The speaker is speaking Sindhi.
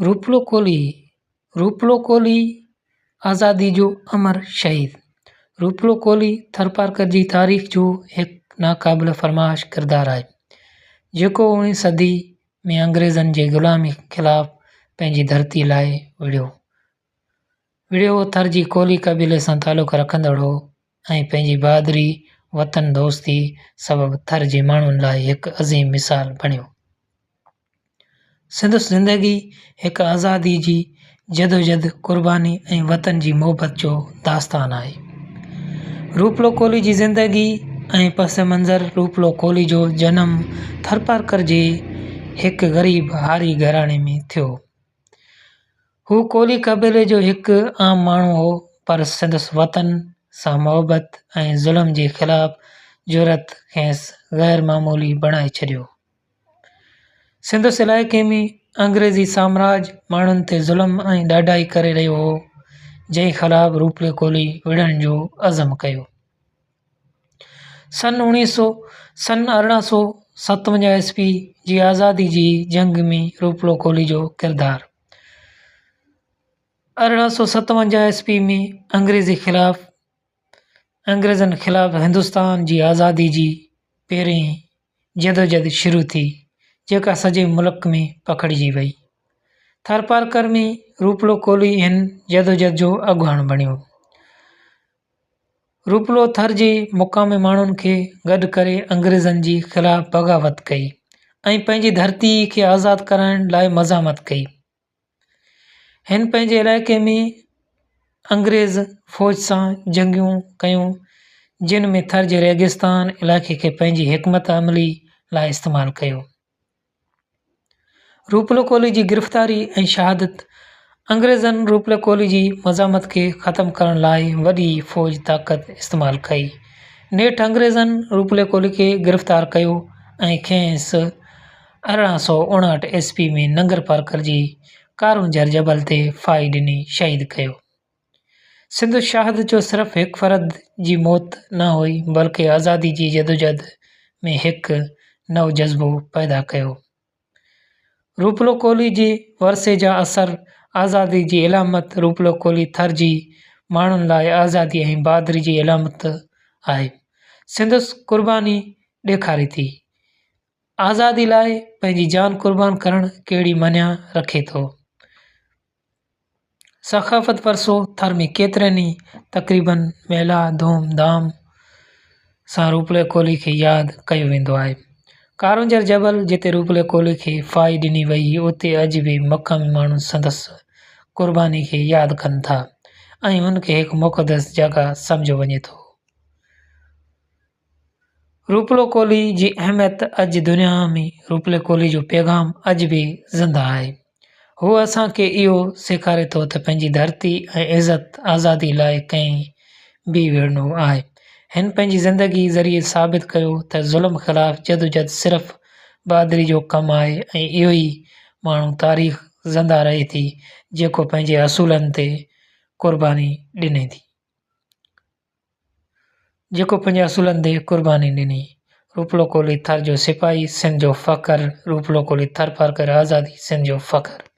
روپلو ڪولهي، روپلو ڪولهي آزادي جو امر شهيد، روپلو ڪولهي ٿرپارڪر جي تاريخ جو هڪ ناقابل فرماش ڪردار آهي، جيڪو اوڻيهين صدي ۾ انگريزن جي غلامي خلاف پنهنجي ڌرتي لاء وڙهيو. وڙهيو ٿر جي ڪولهي قبيلي سان تعلق رکندڙ هو ۽ پنهنجي بهادري، وطن دوستي سبب ٿر جي ماڻهن لاء هڪ عظيم مثال بڻيو. سندس زندگي هڪ آزادي جي جدوجھد، قرباني ۽ وطن جي محبت جو داستان آهي. روپلو ڪولهي جي زندگي ۽ پس منظر روپلو ڪولهي جو جنم ٿرپارڪر جي هڪ غريب هاري گهراڻي ۾ ٿيو. هو ڪولهي قبيلي جو هڪ عام ماڻهو هو، پر سندس وطن سان محبت ۽ ظلم جي خلاف جرئت کيس غير معمولي بڻائي ڇڏيو. سندس علائقي ۾ انگريزي سامراج ماڻهن تي ظلم ۽ ڏاڍائي ڪري رهيو هو، جنهن خلاف روپلي ڪولهي وڙهڻ جو عزم ڪيو. سن اوڻيهه سو سن 1857 عيسوي جي آزادي جي جنگ ۾ روپلو ڪولهي جو ڪردار. 1857 عيسوي ۾ انگريزي خلاف انگريزن خلاف هندستان جي آزادي جي پهرين جدوجھد شروع ٿي، جيڪا سڄي ملڪ ۾ پکڙجي وئي. ٿرپارڪر ۾ روپلو ڪولهي هن جدوجھد جو اڳواڻ بڻيو. روپلو ٿر جي مقامي ماڻهن کي گڏ ڪري انگريزن جي خلاف بغاوت ڪئي ۽ پنهنجي ڌرتي کي آزاد ڪرائڻ لاء مزاحمت ڪئي. هن پنهنجي علائقي ۾ انگريز فوج سان جنگيون ڪيون جن ۾ ٿر جي ريگستان علائقي کي پنهنجي حڪمت عملي لاء استعمال ڪيو. روپلو ڪولهي جي گرفتاري ۽ شهادت، انگريزن روپلو ڪولهي جي مزاحمت کي ختم ڪرڻ لاء وڏي فوج طاقت استعمال ڪئي. نيٺ انگريزن روپلو ڪولهي کي گرفتار ڪيو ۽ کيس 1859 عيسوي ۾ ننگرپارڪر جي ڪارونجهر جبل تي ڦاهي ڏني شهيد ڪيو. سندس شهادت جو صرف هڪ فرد جي موت نه هئي بلڪه آزادي جي جدوجهد ۾ هڪ نئون جذبو پيدا ڪيو. روپلو ڪولهي جي ورثي جا اثر آزادي جي علامت روپلو ڪولهي ٿر جي ماڻهن لاء آزادي ۽ بهادري جي علامت آهي. سندس قرباني ڏيکاري ٿي. آزادي لاء پنهنجي جان قربان ڪرڻ ڪهڙي معنيٰ رکي ٿو. ثقافت ورثو ٿر ۾ ڪيترن ئي تقريبن ميلا ڌوم ڌام سان روپلي ڪولهي کي ياد ڪيو ويندو آهي. ڪارونجهر جبل جتي روپلي ڪولهي کي ڦاهي ڏني وئي اتي اڄ به مقامي ماڻهو سندس قرباني کي ياد ڪن ٿا ۽ ان کي هڪ مقدس جڳهه سمجهيو وڃي ٿو. روپلو ڪولهي جي اهميت اڄ دنيا ۾ روپلي ڪولهي جو پيغام اڄ به زنده آهي. هو اسان کي اهو سيکاري ٿو ته پنهنجي ڌرتي ۽ عزت آزادي لاء ڪئين به وڙهڻو آهي. هن پنهنجي زندگي ذريعي ثابت ڪيو ته ظلم خلاف جدوجھد صرف بهادري جو ڪم آهي ۽ اهو ئي ماڻهو تاريخ زنده رهي ٿي جيڪو پنهنجي اصولن تي قرباني ڏني ٿي. جيڪو پنهنجي اصولن تي قرباني ڏني. روپلو ڪولهي ٿر جو سپاهي، سنڌ جو فخر، روپلو ڪولهي ٿرپارڪر آزادي، سنڌ جو فخر.